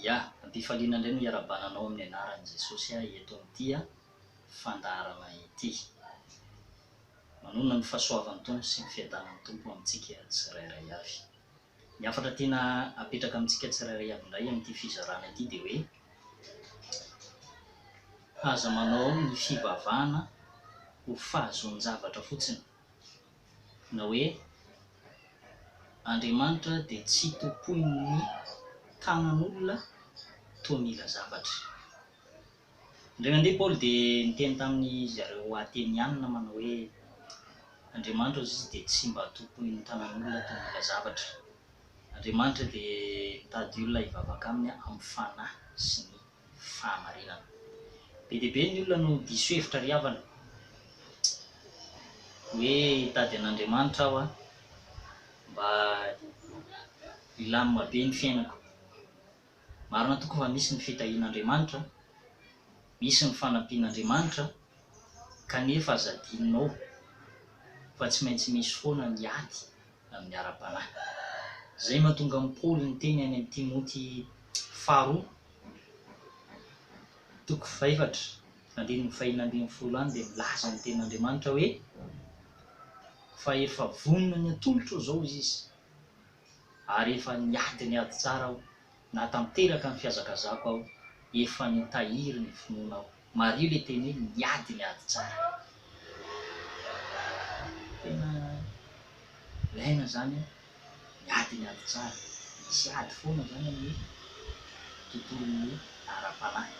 Ya, am-pifaliana indray no iarahabana anao amin'ny anaran'i Jesosy aho eto amin'ity fandaharana ity. Manonona ny fahasoavan'ny Tompo sy ny fiadanan'ny Tompo amintsika tsirairay avy. Ny hafatra tiana apetraka amintsika tsirairay avy indray amin'ity fizarana ity dia hoe, Aza manao ny fivavahana ho fahazoan-javatra fotsiny. Na hoe, Andriamanitra dia tsy tompoin'ny tanan'olona toa mila zavatra. Indray mandeha Paoly dia niteny tamin'ny zareo Atenianina manao hoe, Andriamanitra hozy izy dia tsy mba tompoin'ny tanan'olona toa mila zavatra. Andriamanitra dia mitady olona hivavaka aminy amin'ny fanahy sy ny fahamarinana. Be dia be ny olona no diso hevitra ry havana hoe hitady an'Andriamanitra aho mba hilamina be ny fiainako. Marina tokoa fa misy ny fitahian'Andriamanitra, misy ny fanampian'Andriamanitra, kanefa aza adinonao fa tsy maintsy misy foana ny ady amin'ny ara-panahy. Izay mahatonga an'i Paoly niteny any amin'i Timoty faharoa, toko fahefatra, andininy fahenina ambinifolo any dia milaza ny tenin'Andriamanitra hoe, Fa efa vonona ny hatolotro izao izy, ary efa niady ny ady tsara aho, nahatanteraka ny fihazakazahako aho, efa nitahiry ny finoana aho. Mariho ilay teny hoe niady ny ady tsara. Tena ilaina izany miady ny ady tsara. Misy ady foana izany amin'ny tontolon'ny ara-panahy.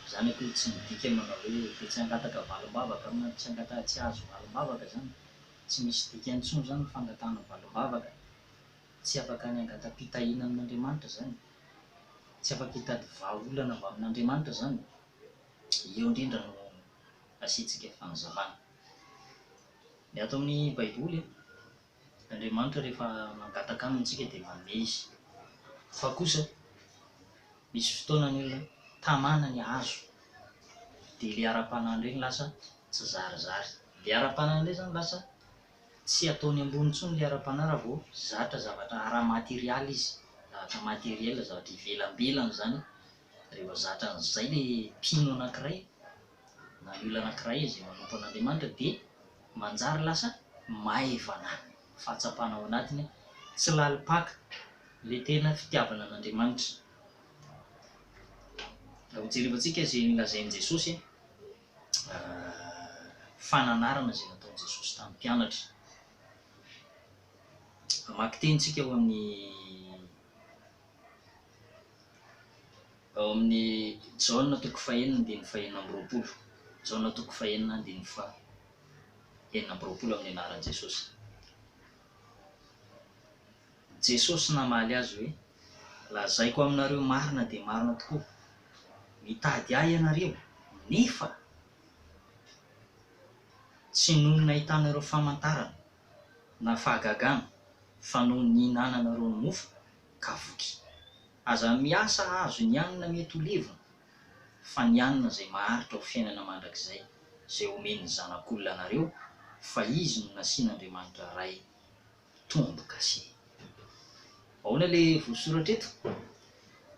Izany akory tsy midika manao hoe dia tsy hangataka valim-bavaka amina, tsy hangataka, tsy hahazo valim-bavaka izany. Tsy misy dikany intsony izany ny fangatahana valim-bavaka. Tsy afaka ny hangata-pitahiana amin'Andriamanitra izany. Tsy afaka hitady vahaolana avy amin'Andriamanitra izany. Eo indrindra no asiantsika fanazavana. Ny ato amin'ny Baiboly, Andriamanitra rehefa mangataka aminy isika dia manome Izy. Fa kosa misy fotoana ny olona tamana ny hahazo dia ilay ara-panahy indray no lasa tsy zarizary. Ilay ara-panahy indray izany lasa tsy ataony ambony intsony ilay ara-panahy raha vao zatra zavatra ara-materialy izy, zavatra materiel, zavatra ivelambelany izany. Rehefa zatra an'izay ilay mpino anankiray na ny olona anankiray izay manompo an'Andriamanitra dia manjary lasa maivana fahatsapana ao anatiny, tsy lalim-paka ilay tena fitiavana an'Andriamanitra. Raha hojerevantsika izay nolazain'i Jesosy, fananarana izay nataon'i Jesosy tamin'ny mpianatra. Hamaky teny isika ao amin'ny Ao amin'ny Jaona toko fahenina andininy fahenina amby roapolo. Jaona toko fahenina andininy faha enina amby roapolo amin'ny anaran'i Jesosy. Jesosy namaly azy hoe, Lazaiko aminareo marina dia marina tokoa, mitady Ahy ianareo, nefa tsy noho ny nahitanareo famantarana na fahagagana, fa noho ny nihinananareo ny mofo ka voky. Aza miasa hahazo ny hanina mety ho levona, fa ny hanina izay maharitra ho fiainana mandrakizay, izay omen'ny Zanak'olona anareo, fa Izy no nasian'Andriamanitra Ray tombo-kase. Ahoana ilay voasoratra eto?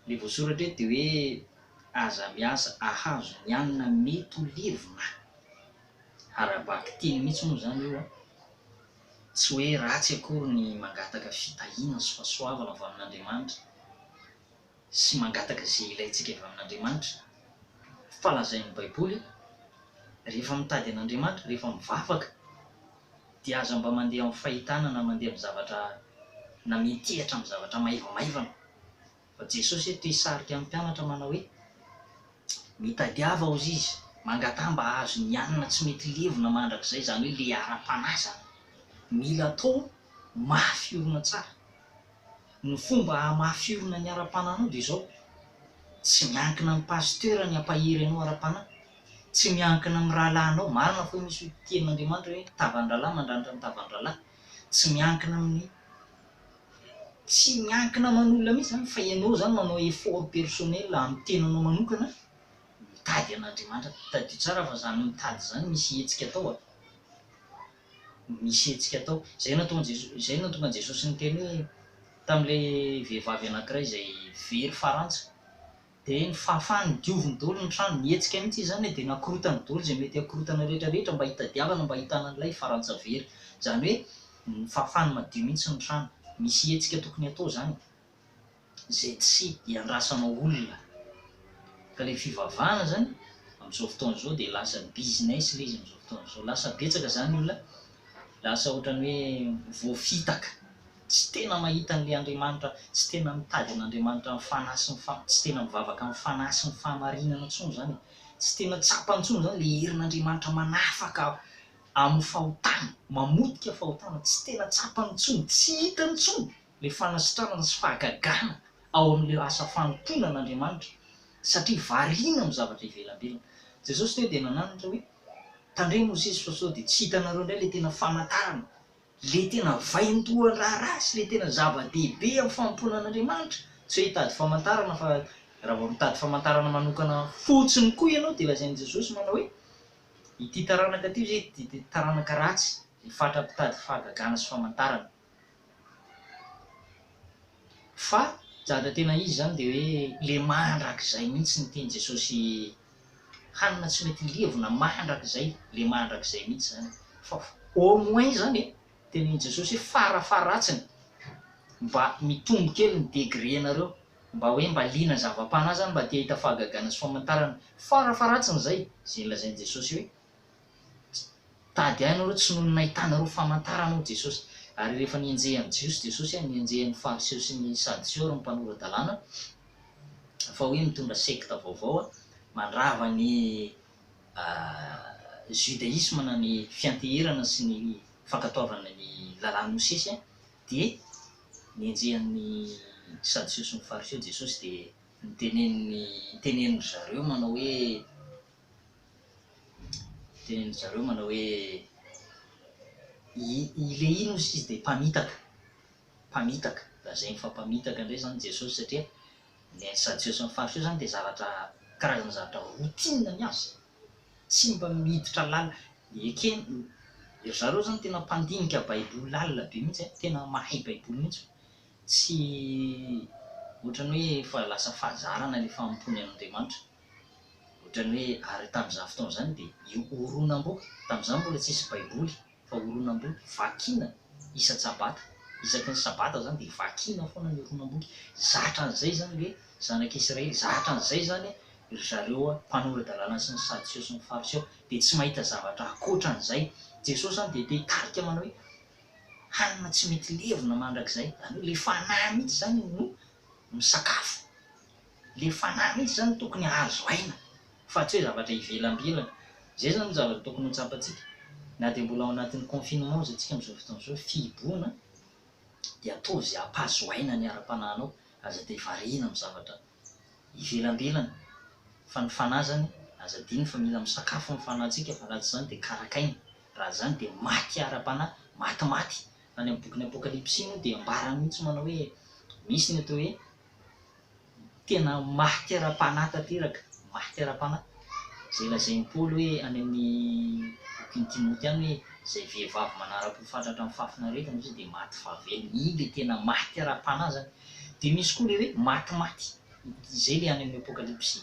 Ilay voasoratra eto dia hoe aza miasa hahazo ny hanina mety ho levona. Ara-bakiteny mihitsy moa izany io an! Tsy hoe ratsy akory ny mangataka fitahiana sy fahasoavana avy amin'Andriamanitra sy mangataka izay ilaintsika avy amin'Andriamanitra, fa lazain'ny Baiboly, rehefa mitady an'Andriamanitra, rehefa mivavaka, dia aza mba mandeha amin'ny fahitana na mandeha amin'ny zavatra na miantehatra amin'ny zavatra maivamaivana. Fa Jesosy eto hisarika ny mpianatra manao hoe, Mitadiava hozy izy, mangataha mba hahazo ny hanina tsy mety levona mandrakizay, izany hoe le ara-panahy izany. Mila atao mafy orina tsara. Ny fomba hahamafy orina ny ara-panahinao dia izao, tsy miankina amin'ny pasteur ny hampahery anao ara-panahy, tsy miankina amin'ny rahalahinao, marina fa hoe misy tenin'Andriamanitra hoe tavan-drahalahy mandranitra ny tavan-drahalahy, tsy miankina amin'ny Tsy miankina aman'olona mihitsy zany fa ianao zany manao effort personnel amin'ny tenanao manokana mitady an'Andriamanitra. Tadidio tsara fa zany mitady zany misy hetsika atao a! Misy hetsika atao. Zay nahatonga an'i Jesosy, zay nahatonga an'i Jesosy niteny hoe. Tamin'ilay vehivavy anankiray izay very farantsa, dia nifafany, nodioviny daholo ny trano, nihetsika mihitsy izy izany e, dia nakorotany daholo izay mety hakorotana rehetra rehetra mba hitadiavana, mba hahitana an'ilay farantsa very. Izany hoe nifafany madio mihitsy ny trano. Misy hetsika tokony hatao izany. izay tsy iandrasanao olona. Fa ilay fivavahana izany amin'izao fotoana izao dia lasa business ilay izy amin'izao fotoana izao. Lasa betsaka izany ny olona lasa ohatran'ny hoe voafitaka, tsy tena mahita an'ilay Andriamanitra, tsy tena mitady an'Andriamanitra amin'ny fanahy sy ny fa- tsy tena mivavaka amin'ny fanahy sy ny fahamarinana intsony izany e. Tsy tena tsapany intsony izany ilay herin'Andriamanitra manafaka amin'ny fahotana, mamotika fahotana, tsy tena tsapany intsony, tsy hitany intsony. ilay fanasitranana sy fahagagana ao amin'ilay asa fanompoana an'Andriamanitra, satria variana amin'ny zavatra ivelambelany. Jesosy teo dia nananatra hoe, Tandremo hozy izy fa sao dia tsy hitanareo indray ilay tena famantarana, ilay tena vaindohan-draharaha sy ilay tena zava-dehibe amin'ny fanompoana an'Andriamanitra. Tsy hoe hitady famantarana fa raha vao mitady famantarana manokana fotsiny koa ianao dia lazain'i Jesosy manao hoe, ity taranaka ity hozy izy dia taranaka ratsy, izay fatra-pitady fahagagana sy famantarana. Fa zavatra tena izy izany dia hoe le mandrakizay mihitsy ny tian'i Jesosy hanina tsy mety levona mandrakizay, le mandrakizay mihitsy izany. Fa au moins izany e, tenenin'i Jesosy hoe farafaharatsiny mba mitombo kely ny degré-nareo, mba hoe mba liana zava-panahy izany, mba te hahita fahagagana sy famantarana, farafaharatsiny izay, izay nolazain'i Jesosy hoe. Tady ahy nareo tsy noho ny nahitanareo famantarana hoy Jesosy. Ary rehefa nihenjehan'ny Jiosy Jesosy, nihenjehan'ny Fariseo sy ny Sadoseo ary ny mpanora-dalàna fa hoe mitondra sekta vaovao mandrava ny judaisme na ny fianteherana sy ny fankatoavana ny lalàn'i Mosesy dia nihenjehan'ny Sadoseo sy ny Fariseo Jesosy dia niteneniny tenenin-dry zareo manao hoe Tenenin-dry zareo manao hoe i i Lehia hozy izy dia mpamitaka, mpamitaka, lazainy fa mpamitaka indray izany Jesosy satria ny an'ny Sadoseo sy ny Fariseo izany dia zavatra karazana zavatra routine ny azy, tsy mba miditra lalina, ekena, ry zareo izany tena mpandinika baiboly lalina be mihitsy an, tena mahay baiboly mihitsy fa tsy ohatran'ny hoe efa lasa fahazarana ilay fanompoany an'Andriamanitra. Ohatran'ny hoe ary tamin'izany fotoana izany dia io horonam-boky, tamin'izany mbola tsisy baiboly fa horonam-boky vakiana isan-tsabata, isaky ny sabata izany dia vakiana foana ny horonam-boky, zatra an'izay izany ilay zanak'Israely, zatra an'izay izany ry zareo mpanora-dalàna sy ny sadoseo sy ny fariseo, dia tsy mahita zavatra ankoatra an'izay. Jesosy izany dia te hitarika manao hoe hanina tsy mety levona mandrakizay, izany hoe ilay fanahy mihitsy izany no misakafo. Le fanahy mihitsy zany tokony hahazo aina fa tsy hoe zavatra ivelambelany. Zay zany no zavatra tokony ho tsapantsika na dia mbola ao anatin'ny confinement aza tsika amin'izao fotoana izao, fihibohana, dia ataovy izay hampahazo aina ny ara-panahinao, aza dia variana amin'ny zavatra ivelambelany fa ny fanahy zany aza adino fa mila misakafo ny fanahintsika fa raha tsy izany dia karakaina, raha izany dia maty ara-panahy, matimaty, any amin'ny bokin'ny apokalypsy moa dia ambarany mihitsy manao hoe misy ny atao hoe tena maty ara-panahy tanteraka, maty ara-panahy. Izay lazain'i Paoly hoe any amin'ny bokin'i Timoty any hoe izay vehivavy manara-po fatratra amin'ny fahafinaretana hozy dia maty fahavelony. Iny ilay tena maty ara-panahy izany. Dia misy koa ilay hoe matimaty, izay ilay any amin'ny Apokalypsy.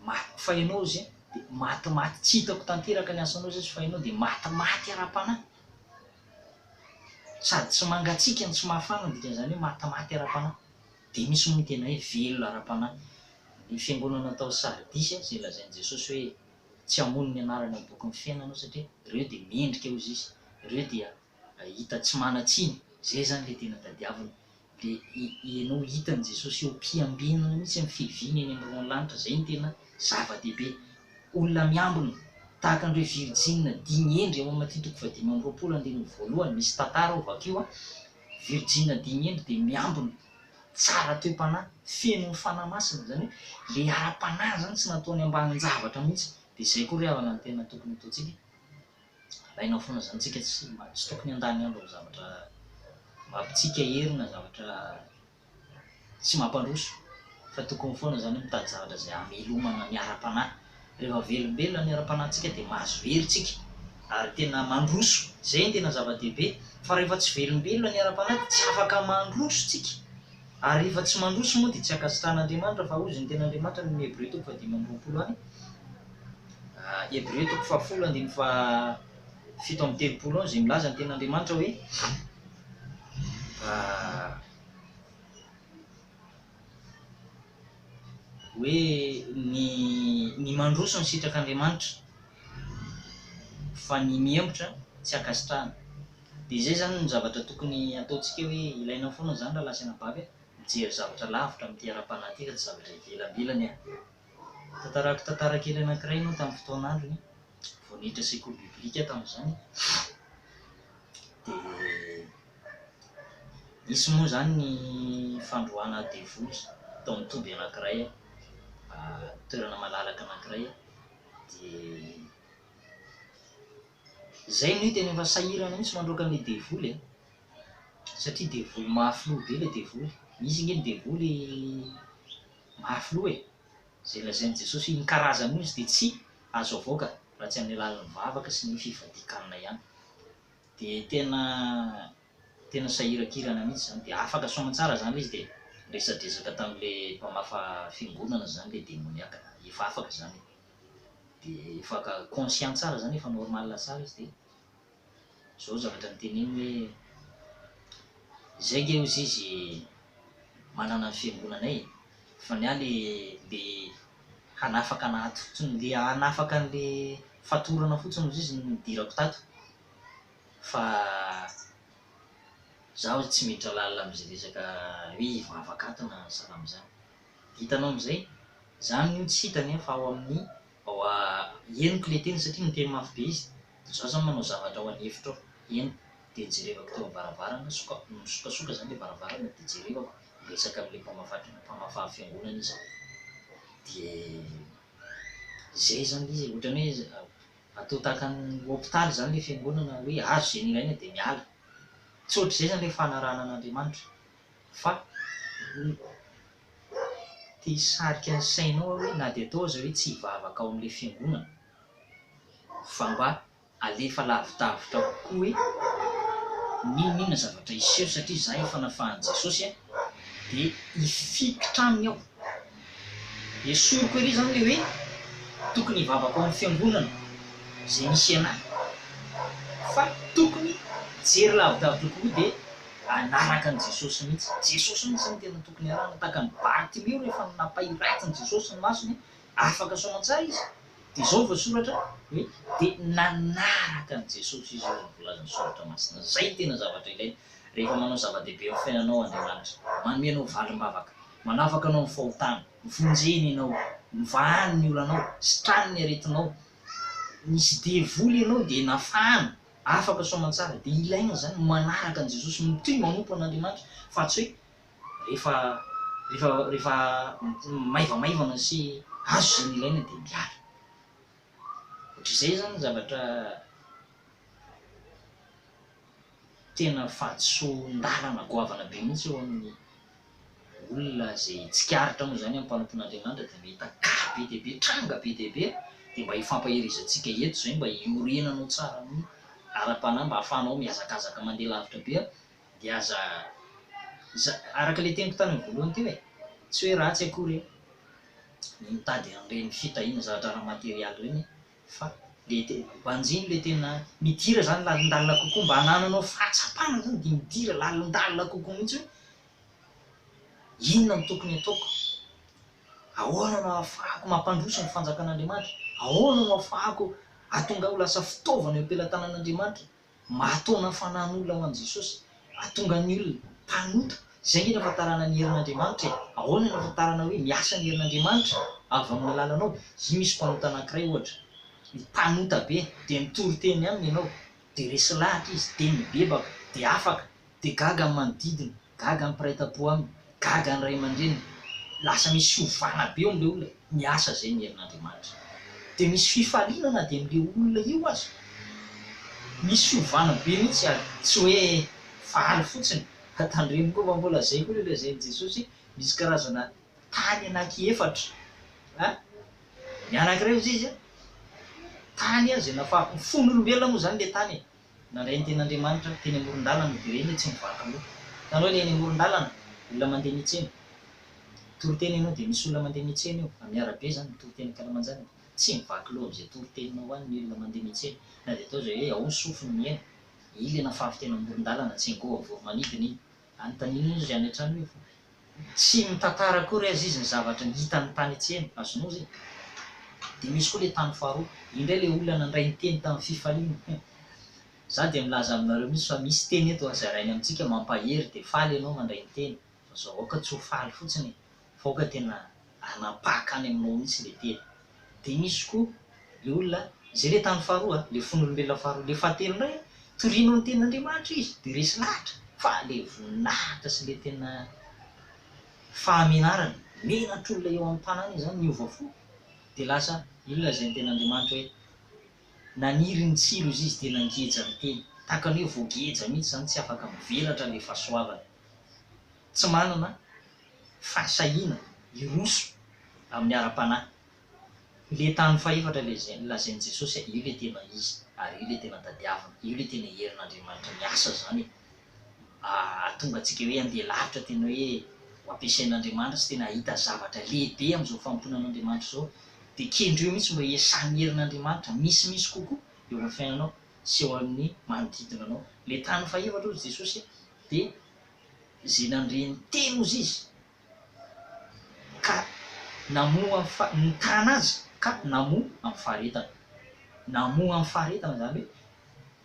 Maty, fa ianao hozy dia matimaty, tsy hitako tanteraka ny asanao hozy fa ianao dia matimaty ara-panahy. Sady tsy mangatsiaka no tsy mafana ny dikan'izany hoe matimaty ara-panahy. Dia misy moa ny tena hoe velona ara-panahy. Ny fiangonana tao Sardisy izay lazain'i Jesosy hoe tsy hamono ny anarany ao bokin'ny fiainana aho satria ireo dia mendrika hozy izy. Ireo dia hita tsy manan-tsiny. Izay izany ilay tena tadiaviny. Dia ianao hitan'i Jesosy eo am-piambenana mihitsy amin'ny fiaviany eny amin'ny rahon'ny lanitra, izay no tena zava-dehibe. Olona miambina, tahaka an'ireo virjina dimy hendry ao amin'ny Matio toko fahadimy amby roapolo andininy voalohany, misy tantara ao, vakio an, virjina dimy hendry dia miambina, tsara toe-panahy, feno ny Fanahy Masina, izany hoe ilay ara-panahy izany tsy nataony ambanin-javatra mihitsy, dia izay koa ry havana no tena tokony hataontsika. Alaina foana izany tsika tsy tsy tokony handany andro amin'ny zavatra mampitsika hery na zavatra tsy mampandroso fa tokony foana izany mitady zavatra izay hamelomana ny ara-panahy. Rehefa velombelona ny ara-panahintsika dia mahazo hery tsika. Ary tena mandroso. Izay no tena zava-dehibe. Fa rehefa tsy velombelona ny ara-panahy dia tsy afaka mandroso tsika. Ary rehefa tsy mandroso moa dia tsy ankasitrahan'Andriamanitra fa hozy ny tenin'Andriamanitra any amin'ny Hebreo toko fahadimy amby 20 any. Hebreo toko fahafolo andininy faha 37 any izay milaza ny tenin'Andriamanitra hoe hoe ny ny mandroso ny sitrak'Andriamanitra fa ny mihemotra tsy ankasitrahana. Dia izay izany no zavatra tokony hataontsika hoe ilaina foana izany rahalahy sy anabavy a, mijery zavatra lavitra amin'ity ara-panahy ity fa tsy zavatra ivelambelany a. Tantarako tantara kely anankiray ianao tamin'ny fotoan'androny, vao niditra sekoly biblika aho tamin'izany, dia Nisy moa izany ny fandroahana devoly tao amin'ny toby anankiray, toerana malalaka anankiray, dia izay no tena efa sahirana mihitsy mandroaka an'ilay devoly e! satria devoly mafy loha be ilay devoly, misy ange ny devoly mafy loha e! izay lazain'i Jesosy hoe iny karazany io izy dia tsy azo avoaka raha tsy amin'ny alalan'ny vavaka sy ny fifadian-kanina ihany. Dia tena tena sahirankirana mihitsy izany, dia afaka soamantsara izany ilay izy dia niresadresaka tamin'ilay mpamafa fiangonana izany ilay demoniaka, efa afaka izany e, dia efa conscient tsara izany, efa normal tsara izy dia izao zavatra noteneniny hoe izay ange hozy izy manana ny fiangonanay e, fa ny ahy le le hanafaka anah ato fotsiny, le hanafaka an'le fatorana fotsiny hozy izy no nidirako tato. Fa zaho tsy miditra lalina amin'izay resaka hoe hivavaka ato na sahala amin'izany. Hitanao amin'izay, zany io tsy hitany an fa ao amin'ny ao a henoko ilay teny satria miteny mafy be izy, dia zaho zany manao zavatra ao an'efitra ao, henoko, dia jerevako teo amin'ny varavarana, soka- misokasoka zany ilay varavarana dia jerevako, miresaka amin'ilay mpamafa mpamafa fiangonana izy. Dia izay zany ilay izy e, ohatran'ny hoe Atao tahaka ny hopitaly izany ilay fiangonana hoe azo izay nilaina dia miala. Tsy ohatr'izay izany ilay fanarahana an'Andriamanitra fa te hisarika ny sainao aho hoe na dia atao aza hoe tsy hivavaka ao amin'ilay fiangonana fa mba alefa lavidavitra kokoa hoe n'inon'inona zavatra hiseho satria izaho efa nafahan'i Jesosy a, dia hifikitra aminy aho. Esoriko ery izany ilay hoe tokony hivavaka ao amin'ny fiangonana izay misy anah fa tokony hijery lavidavitra kokoa dia hanaraka an'i Jesosy mihitsy. Jesosy mihitsy no tena tokony arahana. Tahaka an'i Bartimeo rehefa nampahiratin'i Jesosy ny masony, afaka soamantsara izy. Dia izao voasoratra hoe dia nanaraka an'i Jesosy izy hoy ny voalazan'ny soratra masina. Izay no tena zavatra ilaina rehefa manao zava-dehibe amin'ny fiainanao Andriamanitra. Manome anao valim-bavaka, manafaka anao amin'ny fahotana, vonjeny ianao, novahany ny olanao, sitrany ny aretinao. Nisy devoly ianao dia nafahany, afaka soamantsara. Dia ilaina izany manaraka an'i Jesosy, mitohy manompo an'Andriamanitra fa tsy hoe Rehefa rehefa rehefa maivamaivana sy azo izay nilaina dia miala. Ohatr'izay izany ny zavatra tena fahadisoan-dalana goavana be mihitsy eo amin'ny olona izay tsikaritra moa izany amin'ny mpanompon'Andriamanitra dia mahita cas be dia be, tranga be dia be dia mba hifampaherezantsika eto izay mba hiorenanao tsara amin'ny ara-panahy mba hahafahanao mihazakazaka mandeha lavitra be Dia aza araka ilay teniko tany amin'ny voalohany teo e, tsy hoe ratsy akory ny mitady an'ireny fitahiana zavatra ara-materialy ireny fa ilay te- banjino ilay tena midira izany lalindalina kokoa mba hanananao fahatsapana izany dia midira lalindalina kokoa mihitsy hoe inona no tokony hataoko, ahoana no ahafahako mampandroso ny fanjakan'Andriamanitra, ahoana no ahafahako hahatonga ahy ho lasa fitaovana eo am-pelatanan'Andriamanitra. Mahataona ny fanahin'olona ho an'i Jesosy. Hahatonga ny olona mpanota. Izay ange no ahafantarana ny herin'Andriamanitra e. Ahoana no ahafantarana hoe miasa ny herin'Andriamanitra avy amin'ny alalanao? Io misy mpanota anankiray ohatra, mpanota be, dia mitory teny aminy ianao, dia resy lahatra izy, dia mibebaka, dia afaka, dia gaga ny manodidina. Gaga ny mpiray tampo aminy, gaga ny ray aman-dreniny, lasa misy fiovana be eo amin'ilay olona, miasa izay ny herin'Andriamanitra. Dia misy fifaliana na dia amin'ilay olona io aza. Misy fiovana be mihitsy ary tsy hoe faly fotsiny fa tandremo koa fa mbola izay koa ilay lazain'i Jesosy hoe misy karazana tany anaky efatra an! Ny anankiray hozy izy an! Tany izay nafahan'ny fon'olombelona moa izany ilay tany e! Nandray ny tenin'Andriamanitra teny amoron-dalana dia ireny tsy mivaky loha. Hitanao ilay eny amoron-dalana, olona mandeha miantsena. Mitory teny ianao dia misy olona mandeha miantsena eo, amin'ny arabe izany, mitory teny ankalamanjana. Tsy mivaky loha amin'izay toriteninao any ny olona mandeha miantsena. Na dia atao izay hoe ao ny sofiny mihaino. Iny ilay nafafy teny amoron-dalana, tsengoa voro-manidina iny. Anontaniana izy any an-trano hoe tsy mitantara akory aza izy ny zavatra hitany tany an-tsena, azonao izay? Dia misy koa ilay tany faharoa, io indray ilay olona nandray ny teny tamin'ny fifaliana. Za dia milaza aminareo mihitsy fa misy teny eto zarainy amintsika mampahery dia faly ianao mandray ny teny, fa zao aoka tsy ho faly fotsiny e, fa aoka tena hanapaka any aminao mihitsy ilay teny. Dia misy koa le olona, izay le tany faharoa, le fon'olombelona faharoa, le fahatelo indray an, torianao ny tenin'Andriamanitra izy dia resy lahatra fa le voninahitra sy le tena fahamenarana, menatr'olona eo amin'ny tanàna izy izany niova fo, dia lasa io lazain'ny tenin'Andriamanitra hoe naniry ny tsilo izy izy dia nangeja ny teny, tahaka ny hoe voageja mihitsy izany tsy afaka mivelatra le fahasoavana, tsy manana fahasahiana hiroso amin'ny ara-panahy. Ilay tany fahefatra ilay izay nolazain'i Jesosy io ilay tena izy ary io ilay tena tadiavina, io ilay tena herin'Andriamanitra miasa izany e! Hahatonga antsika hoe handeha lavitra tena hoe ho ampiasain'Andriamanitra sy tena hahita zavatra lehibe amin'izao fanompoana an'Andriamanitra izao. Dia kendreo mihitsy mba hiasan'ny herin'Andriamanitra misimisy kokoa eo amin'ny fiainanao sy eo amin'ny manodidina anao. Ilay tany fahefatra hoy Jesosy dia izay nandre ny teny hozy izy ka namoa amin'ny fa, nitana azy ka namoa amin'ny faharetana. Namoa amin'ny faharetana izany hoe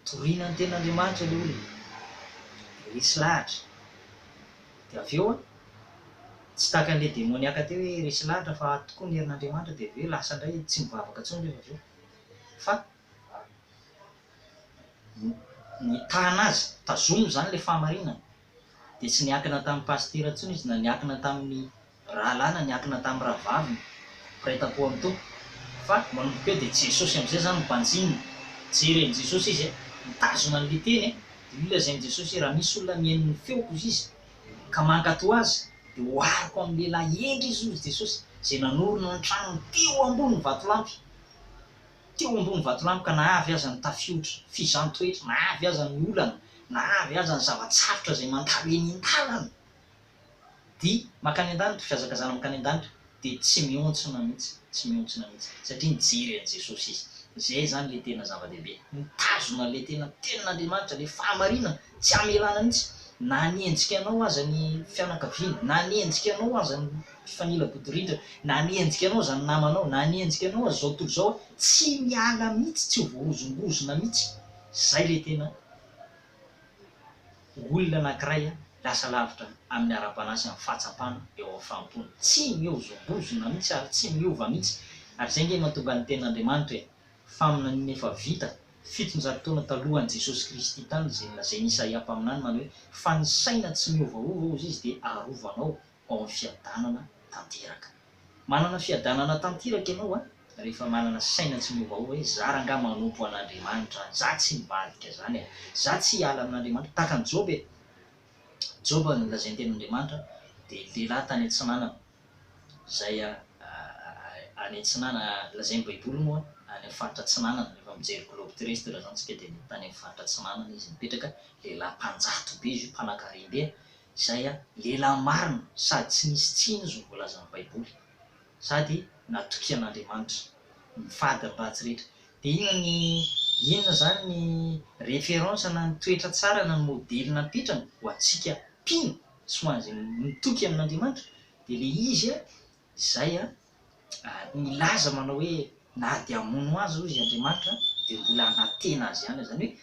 torina ny tenin'Andriamanitra ilay olona, dia resy lahatra. Dia avy eo an, tsy tahaka an'ilay demoniaka teo hoe resy lahatra fa ato tokoa ny herin'Andriamanitra dia avy eo lasa indray tsy mivavaka intsony rehefa avy eo. Fa nitana azy, tazominy izany ilay fahamarinana. Dia tsy niankina tamin'ny pasitera intsony izy na niankina tamin'ny rahalahy na niankina tamin'ny rahavaviny mpiray tampo amin'ny Tompo fa manomboka eo dia Jesosy amin'izay izany no banjinina, mijery an'i Jesosy izy, mitazona an'ilay teny, dia io lazain'i Jesosy hoe raha misy olona mihaino ny feoko hozy izy ka mankatò azy dia ohariko amin'ny lehilahy hendry izy hozy Jesosy izay nanorina ny tranony teo ambony vatolampy. Teo ambony vatolampy ka na avy aza ny tafiotra, fizan-toetra, na avy aza ny olana, na avy aza ny zava-tsarotra izay mandalo eny an-dalana, dia mankany an-danitra, fihazakazahana mankany an-danitra, dia tsy mihontsina mihitsy, tsy mihontsina mihitsy, satria nijery an'i Jesosy izy. Izay izany ilay tena zava-dehibe, mitazona ilay tena Tenin'Andriamanitra, ilay fahamarinana, tsy hamelana mihitsy, na hanenjika anao aza ny fianakaviana, na hanenjika anao aza ny mpifanila-bodirindrina, na hanenjika anao aza ny namanao, na hanenjika anao aza izao tontolo izao, tsy miala mihitsy, tsy ho voahozongozona mihitsy. Izay ilay tena olona anankiray lasa lavitra amin'ny ara-panahy sy amin'ny fahatsapana eo amin'ny fanompoana. Tsy mihozongozona mihitsy ary tsy miova mihitsy. Ary izay ange no mahatonga ny tenin'Andriamanitra e! Faminaniana efa vita 700 taona talohan'i Jesosy Kristy tany izay nolazain'i Isaia mpaminany manao hoe, Fa ny saina tsy miovaova, hozy izy, dia arovanao ao amin'ny fiadanana tanteraka. Manana fiadanana tanteraka ianao an, rehefa manana saina tsy miovaova hoe, za rangahy manompo an'Andriamanitra an, za tsy mivadika zany e, za tsy hiala amin'Andriamanitra. Tahaka an'i Joba e. Joba nolazain'ny tenin'Andriamanitra dia lehilahy tany atsinanana, izay any atsinanana, lazain'ny baiboly moa any amin'ny faritra atsinanana, rehefa mijery globe terrestre izany isika dia tany amin'ny faritra atsinanana izy nipetraka, lehilahy mpanjato be izy io, mpanankarem-be, izay lehilahy marina sady tsy nisy tsiny izy no voalazan'ny baiboly, sady natoky an'Andriamanitra, nifady ny ratsy rehetra. Dia inona ny inona izany ny référence na ny toetra tsara na ny modely napetrany ho antsika mpino sy ho an'izay mitoky amin'Andriamanitra? Dia ilay izy izay nilaza manao hoe na dia hamono azy hoy izy Andriamanitra dia mbola hanantena azy ihany. Izany hoe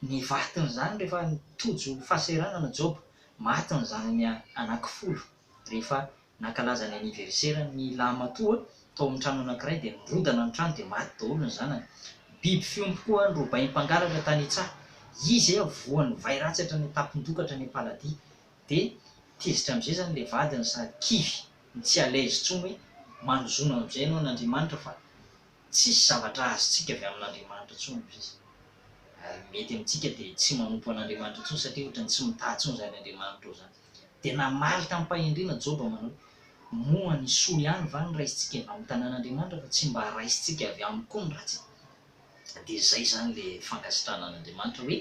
ny vatin'izany rehefa nitojo fahasahiranana Joba, maty ny zanany anankifolo rehefa nankalaza ny anniversaire-ny ny lahimatoa tao amin'ny trano anankiray dia nirodana ny trano dia maty daholo ny zanany. Biby fiompy koa norobain'ny mpangalatra tany an-tsaha. Izy voan'ny vay ratsy hatrany an-tampon-doha ka hatrany am-paladia. Dia tezitra amin'izay izany ilay vadiny sady kivy no tsy à l'aise intsony hoe manozona amin'izay ianao an'Andriamanitra fa tsisy zavatra azontsika avy amin'Andriamanitra intsony hoy izy. Ary mety amintsika dia tsy manompo an'Andriamanitra intsony satria ohatran'ny tsy mitaha intsony izany Andriamanitra ao izany. Dia namaly tamim-pahendrena Joba manao hoe, Moa ny soa ihany va no raisintsika avy amin'ny tanàn'Andriamanitra fa tsy mba raisintsika avy aminy koa ny ratsy? Dia izay izany ilay fankasitrahana an'Andriamanitra hoe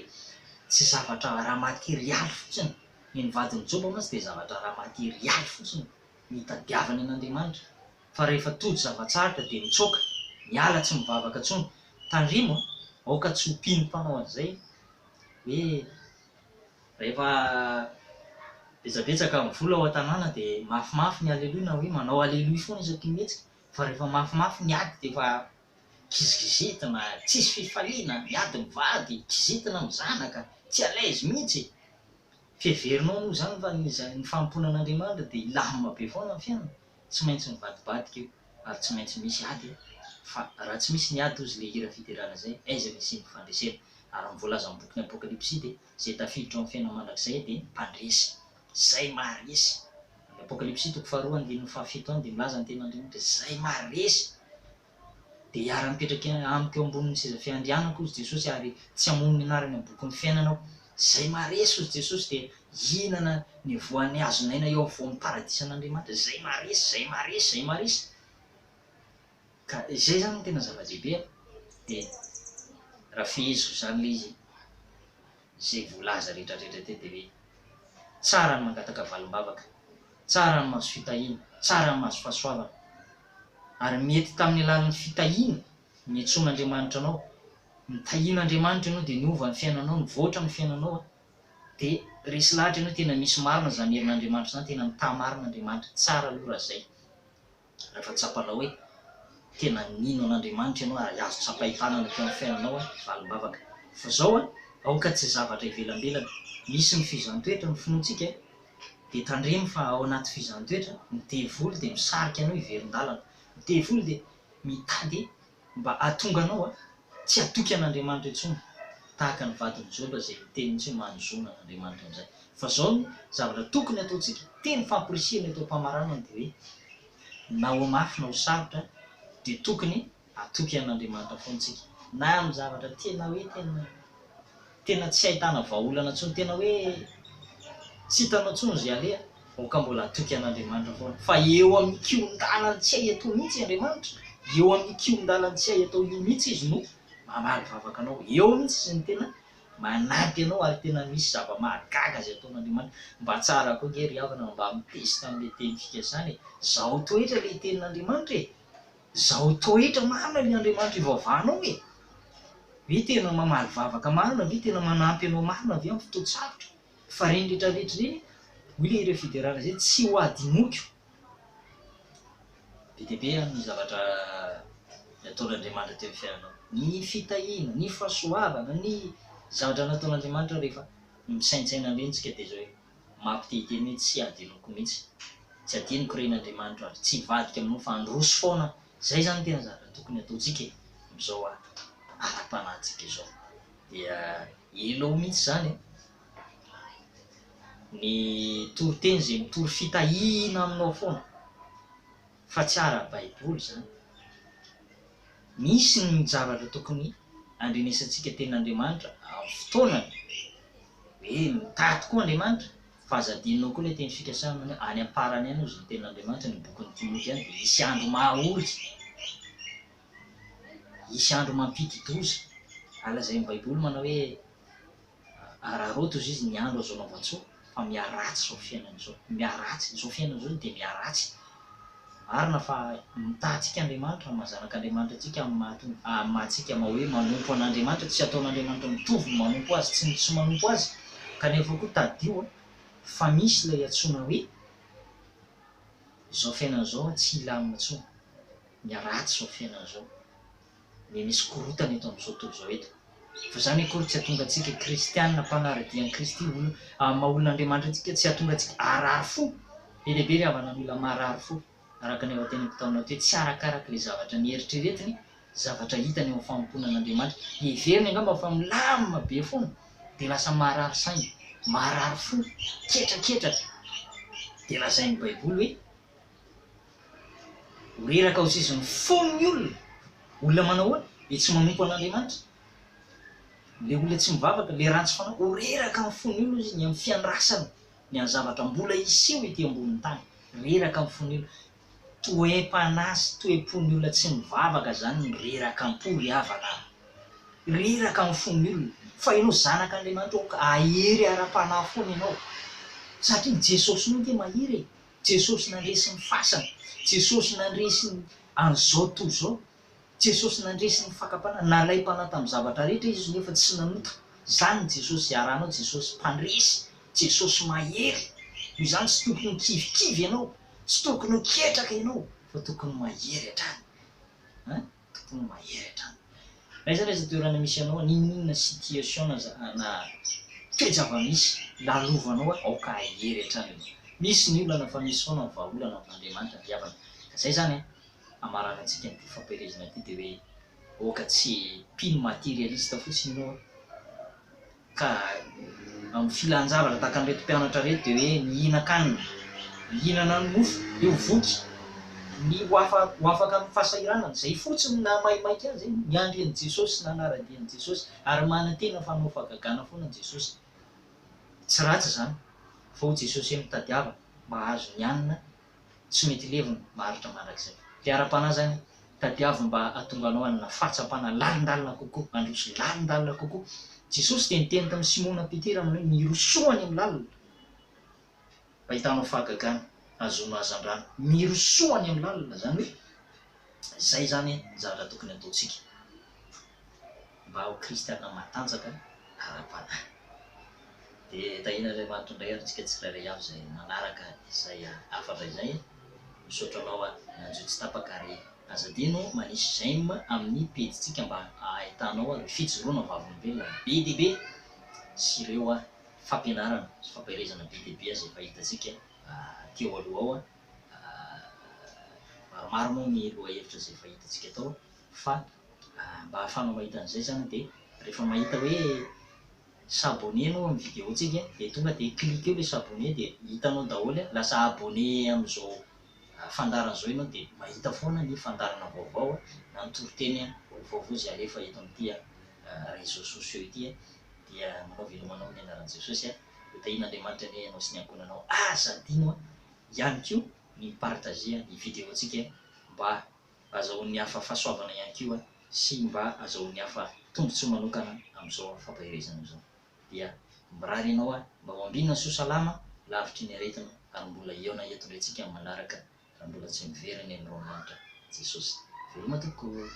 tsy zavatra ara-materialy fotsiny. Ny nivadin'i Joba mantsy dia zavatra ara-materialy fotsiny no itadiavany an'Andriamanitra. Fa rehefa tojo zava-tsarotra dia mitsoaka, miala tsy mivavaka intsony. Tandremo an! Aoka tsy ho mpino mpanao an'izay hoe rehefa betsabetsaka ny vola ao an-tanàna dia mafimafy ny aleloia na hoe manao aleloia foana isaky ny mihetsika fa rehefa mafimafy ny ady dia efa kizikizitina, tsisy fifaliana, miady mivady, kizitina amin'ny zanaka, tsy à l'aise mihitsy e! Fiheverinao moa izany fa ny ny fanompoana an'Andriamanitra dia hilamina be foana ny fiainana? Tsy maintsy mivadibadika io ary tsy maintsy misy ady fa raha tsy misy ny ady hozy ilay hira fiderana izay, aiza no hisian'ny fandresena? Ary ny voalazan'ny bokin'ny Apokalypsy dia izay tafiditra ao amin'ny fiainana mandrakizay dia mpandresy, izay maharesy. Amin'ny Apokalypsy toko faharoa andininy fahafito any dia milaza ny tenin'Andriamanitra izay maharesy Dia hiara-mipetraka amiko eo ambonin'ny seza fiandrianako, hozy Jesosy, ary tsy hamono ny anarany amin'ny bokin'ny fiainana aho. Izay maharesy, hozy Jesosy, dia hihinana ny voan'ny hazon'aina eo afovoan'ny paradisan'Andriamanitra. Izay maharesy, izay maharesy, izay maharesy. Ka izay izany no tena zava-dehibe an. Dia raha feheziko izany ilay izy, izay voalaza rehetrarehetra teo dia hoe tsara ny mangataka valim-bavaka, tsara ny mahazo fitahiana, tsara ny mahazo fahasoavana. Ary mety tamin'ny alalan'ny fitahiana niantsoan'Andriamanitra anao. Nitahian'Andriamanitra ianao dia niova ny fiainanao, nivoatra ny fiainanao dia resy lahatra ianao tena misy marina izany herin'Andriamanitra izany, tena mitaha marina Andriamanitra. Tsara aloha raha izay. Rehefa tsapanao hoe tena nino an'Andriamanitra ianao ary azo tsapain-tanana teo amin'ny fiainanao valim-bavaka. Fa izao aoka tsy zavatra ivelambelana. Misy ny fizahàn-toetra ny finoantsika e! Dia tandremo fa ao anaty fizahan-toetra, ny devoly dia misarika anao hiverin-dalana. Ny devoly dia mitady mba hahatonga anao tsy hatoky an'Andriamanitra intsony, tahaka ny vadin'i Joba izay niteny mihitsy hoe manozona an'Andriamanitra amin'izay. Fa izao ny zavatra tokony hataontsika, teny famporisihana eto am-pamaranana dia hoe, na ho mafy na ho sarotra dia tokony hatoky an'Andriamanitra foana isika, na amin'ny zavatra tena hoe tena. Tena tsy ahitana vahaolana intsony, tena hoe tsy hitanao intsony izay aleha, aoka mbola hatoky an'Andriamanitra foana. Fa eo amin'ny kihon-dalany tsy hay atao mihitsy Andriamanitra, eo amin'ny kihon-dalany tsy hay atao io mihitsy Izy no mamaly vavaka anao, eo mihitsy Izy no tena manampy anao ary tena misy zava-mahagaga izay ataon'Andriamanitra. Mba tsara koa ange ry havana mba mitesta amin'ilay teny fikasana e! Zao toetra ilay tenin'Andriamanitra e! Zao toetra marina le Andriamanitra ivavahanao e! Ve tena mamaly vavaka marina ve tena manampy anao marina ve amin'ny fotoan-tsarotra? Fa reny rehetra rehetra ireny hoy le hira fiderana zay tsy ho adinoko. Be dia be ny zavatra nataon'Andriamanitra teo amin'ny fiainanao. Ny fitahiana, ny fahasoavana, ny zavatra nataon'Andriamanitra rehefa misaintsaina an'ireny tsika dia zao hoe. Mampitehiteny hoe tsy adinoko mihitsy. Tsy adinoko ireny Andriamanitro ary tsy hivadika aminao fa handroso foana aho. Izay izany no tena zavatra tokony hataontsika e, amin'izao ara-panahintsika izao. Dia elao mihitsy izany e, ny toriteny izay mitory fitahiana aminao foana fa tsy ara-baiboly izany. Misy ny zavatra tokony handrenesantsika tenin'Andriamanitra amin'ny fotoanany. Hoe mitahy tokoa Andriamanitra, fa aza adinonao koa ilay teny fikasana hoe any am-parany any hozy ny tenin'Andriamanitra, ny bokin'i Timoty any dia hisy andro mahaory, hisy andro mampidi-doza. Ary lazain'ny Baiboly manao hoe araraoty hozy izy ny andro azo anaovan-tsoa fa miharatsy izao fiainana izao. Miharatsy, izao fiainana izao dia miharatsy. Marina fa mitaha antsika Andriamanitra amin'ny maha zanak'Andriamanitra antsika, amin'ny maha tonga, amin'ny maha antsika maha hoe manompo an'Andriamanitra, tsy ataon'Andriamanitra mitovy ny manompo Azy tsy ny tsy manompo Azy, kanefa koa tadidio fa misy ilay antsoina hoe izao fiainana izao tsy hilamina intsony, miharatsy izao fiainana izao. Miha misy korontana eto amin'izao tontolo izao eto. Fa izany akory tsy hahatonga antsika kristiana mpanara-dia an'i Kristy, olona, amin'ny maha olon'Andriamanitra antsika, tsy hahatonga antsika harary fo. Be dia be ry havana ny olona marary fo, araka ny efa teneniko taminao teo, tsy arakaraka ilay zavatra nieritreretiny, zavatra hitany eo amin'ny fanompoana an'Andriamanitra. Heveriny angamba fa milamina be foana, dia lasa marary saina, marary fo, ketraketraka. Dia lazain'ny Baiboly hoe. Ho reraka ho sisin'ny fon'ny olona. Olona manao ahoana? Ilay tsy manompo an'Andriamanitra. Ilay olona tsy mivavaka, ilay ratsy fanahy. Ho reraka ny fon'ny olona izy ny amin'ny fiandrasana ny amin'ny zavatra mbola hiseho ety ambonin'ny tany. Reraka ny fon'ny olona. Toe-panahy sy toe-pon'ny olona tsy mivavaka izany ny reraka am-po ry havana a! Reraka ny fon'ny olona. Fa ianao zanak'Andriamanitra aoka hahery ara-panahy foana ianao. Satria ny Jesosy ange mahery e. Jesosy nandresy ny fasana. Jesosy nandresy ny an'izao tontolo izao. Jesosy nandresy ny fakam-panahy. Nalaim-panahy tamin'ny zavatra rehetra Izy nefa tsy nanota. Izany ny Jesosy iarahanao, Jesosy mpandresy, Jesosy mahery. Noho izany tsy tokony ho kivikivy ianao, tsy tokony ho ketraka ianao fa tokony mahery hatrany. Hein? Tokony ho mahery hatrany. Na aiza na aiza toerana misy anao, n'inon'inona situation na na toe-java-misy lalovanao, aoka hahery hatrany ianao. Misy ny olana fa misy foana ny vahaolana amin'Andriamanitra ry havana. Ka izay izany an, hamaranantsika an'ity fampielezana ity dia hoe aoka tsy mpino materialiste fotsiny ianao an. Ka amin'ny filan-javatra tahaka an'ireto mpianatra ireto dia hoe mihinan-kanina, mihinana ny mofo, dia ho voky, ny ho afa ho afaka amin'ny fahasahiranana, izay fotsiny no nahamaimaika azy, niandry an'i Jesosy sy nanara-dia an'i Jesosy ary manantena fa hanao fahagagana foana Jesosy. Tsy ratsy izany, fa hoy Jesosy hoe mitadiava mba hahazo ny hanina tsy mety levona, maharitra mandrakizay. Ilay ara-panahy izany, tadiavo mba hahatonga anao hanana fahatsapana lalindalina kokoa, handroso lalindalina kokoa. Jesosy dia niteny tamin'i Simona Petera manao hoe, Mirosoa any amin'ny lalina, mba hitanao fahagagana, hahazoanao hazandrano. Mirosoa any amin'ny lalina, izany hoe, izay izany ny zavatra tokony hataontsika mba ho kristiana matanjaka ara-panahy. Dia tahian'Andriamanitra indray ary tsika tsirairay avy izay manaraka izay hafatra izay. Misaotra anao nanjo tsy tapaka ary aza adino manisy j'aime amin'ny pejintsika mba ahitanao ireo fijoroana vavolombelona be dia be sy ireo fampianarana sy fampaherezana be dia be izay efa hitantsika teo aloha ao. Maromaro moa ny lohahevitra izay efa hitantsika tao fa mba ahafahanao mahita an'izay izany dia rehefa mahita hoe S'abonner enao amin'ny vidéo tsika dia tonga dia cliquer le s'abonner dia hitanao daholo lasa abonné amin'izao fandaharana izao ianao dia mahita foana ny fandaharana vaovao na ny toriteny vaovao izay alefa eto amin'ity réseaux sociaux ity dia manao veloma anao amin'ny anaran'i Jesosy ho tahian'Andriamanitra anie ianao sy ny ankohonanao aza adino ihany koa ny mi-partager ny vidéo tsika mba azahoan'ny hafa fahasoavana ihany koa sy mba azahoan'ny hafa tombontsoa manokana amin'izao fampaherezana izao. Dia mirary anao aho mba ho ambinina soa salama lavitry ny aretina ary mbola hihaona eto indray tsika amin'ny manaraka raha mbola tsy miverina eny rahon'ny lanitra Jesosy. Veloma tompoko.